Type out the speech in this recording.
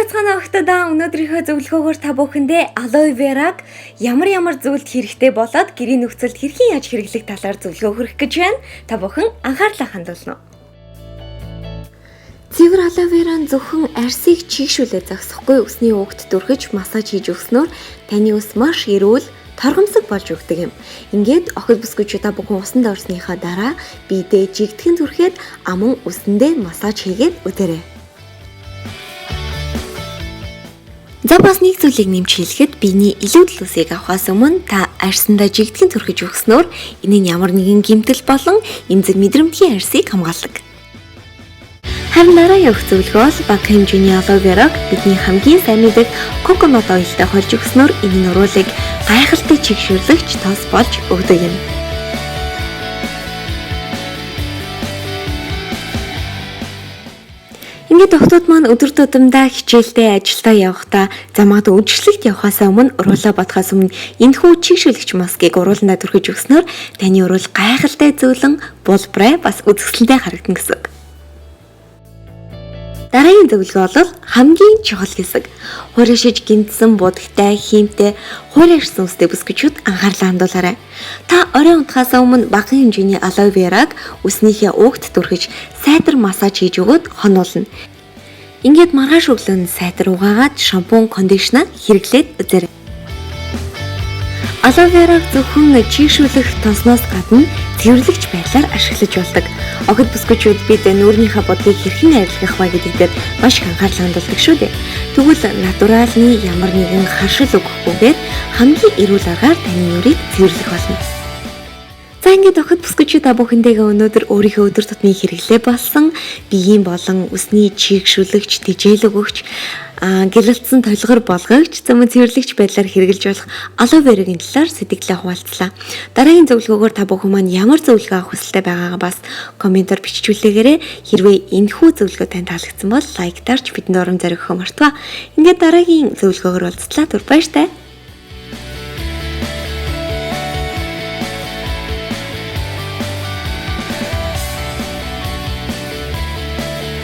Сайн байцгаана охтодоо. Өнөөдрийнхөө зөвлөгөөгөөр та бүхэндээ aloe vera-г ямар ямар зүйлд хэрэгтэй болоод гэрийн нөхцөлд хэрхэн яаж хэрэглэх талаар зөвлөгөө хүргэх гэж байна. Та бүхэн анхаарлаа хандуулна уу? Цэвэр aloe vera нь зөвхөн арьсыг чийгшүүлээ зогсохгүй үсний угт дүрхэж массаж хийж өгснөөр таны үс маш эрүүл, торгомсог болж өгдөг юм. Ингээд охид бүсгүйчүүд та бүхэн усанд орсныхаа дараа биедээ жигтгэн түрхэд аман үсэндээ массаж хийгээд үзээрэй. За бас нэг зүйлийг нэмж хэлэхэд биений илүү төлөөсийг авахаас өмнө та арьсандаа жигтгэн түрхэж өгснөөр энэ нь ямар нэгэн гэмтэл болон эмзэг мэдрэмтгий арьсыг хамгаалдаг. Харин дараа явах зөвлөгөө бол бага хэмжээний aloe vera-г бидний хамгийн сайн мэдэх coconut oil-тай холж өгснөөр энэ нь уруулыг гайхалтай чигшүүлэгч тос болж өгдөг юм. Ингээд охтууд маань өдөр тутамдаа хичээлдээ ажилдаа явахдаа за магадгүй үйлчлэгт явахаасаа өмнө уруулаа бодохоос өмнө энэхүү чийгшүүлэгч маскыг урууландаа түрхэж өгснөөр таны уруул гайхалтай зөөлөн булбрай бас үзэсгэлэнтэй харагдана гэсэн үг. Дараагийн зөвлөгөө бол хамгийн чухал хэсэг. Хуурайшиж гэмтсэн будагтай, хиймтэй, хуурайшсан үстэй бүсгүйчүүд анхаарлаа хандуулаарай. Та орой унтахаас өмнө багахан хэмжээний aloe vera-г үснийхээ угт түрхэж сайтар массаж хийж өгөөд хонуулна. Ингээд маргааш өглөө нь сайтар угаагаад шампунь, кондишнер хэрэглээд үзээрэй. Aloe vera-г зөвхөн чийгшүүлэх тосноос гадна цэвэрлэгч байдлаар ашиглаж болдог. Охид бүсгүйчүүд бид нүүрнийхээ будгийг хэрхэн арилгах вэ гэдэг дээр маш их анхаарал хандуулдаг шүү дээ. Тэгвэл натуралны ямар нэгэн харшил өгөхгүйгээр хамгийн эрүүл аргаар таны нүүрийг цэвэрлэх болно. За ингээд охид бүсгүйчүүд та бүхэндээ өнөөдөр өөрийнхөө өдөр тутмын хэрэглээ болсон биеийн болон үсний чийгшүүлэгч, тэжээл өгөгч, гялалзсан толгор болгогч, зам цэвэрлэгч байдлаар хэрэглэж болох aloe vera-гийн талаар сэтгэлээ хуваалцлаа. Дараагийн зөвлөгөөгөөр та бүхэн маань ямар зөвлөгөө авах хүсэлтэй байгаагаа бас комментоор бичиж үлдээгээрэй. Хэрвээ энэхүү зөвлөгөө танд таалагдсан бол лайк дарж бидэнд урам зориг өгөхөө мартваа. Ингээд дараагийн зөвлөгөөгөөр уулзлаа. Түр баяртай.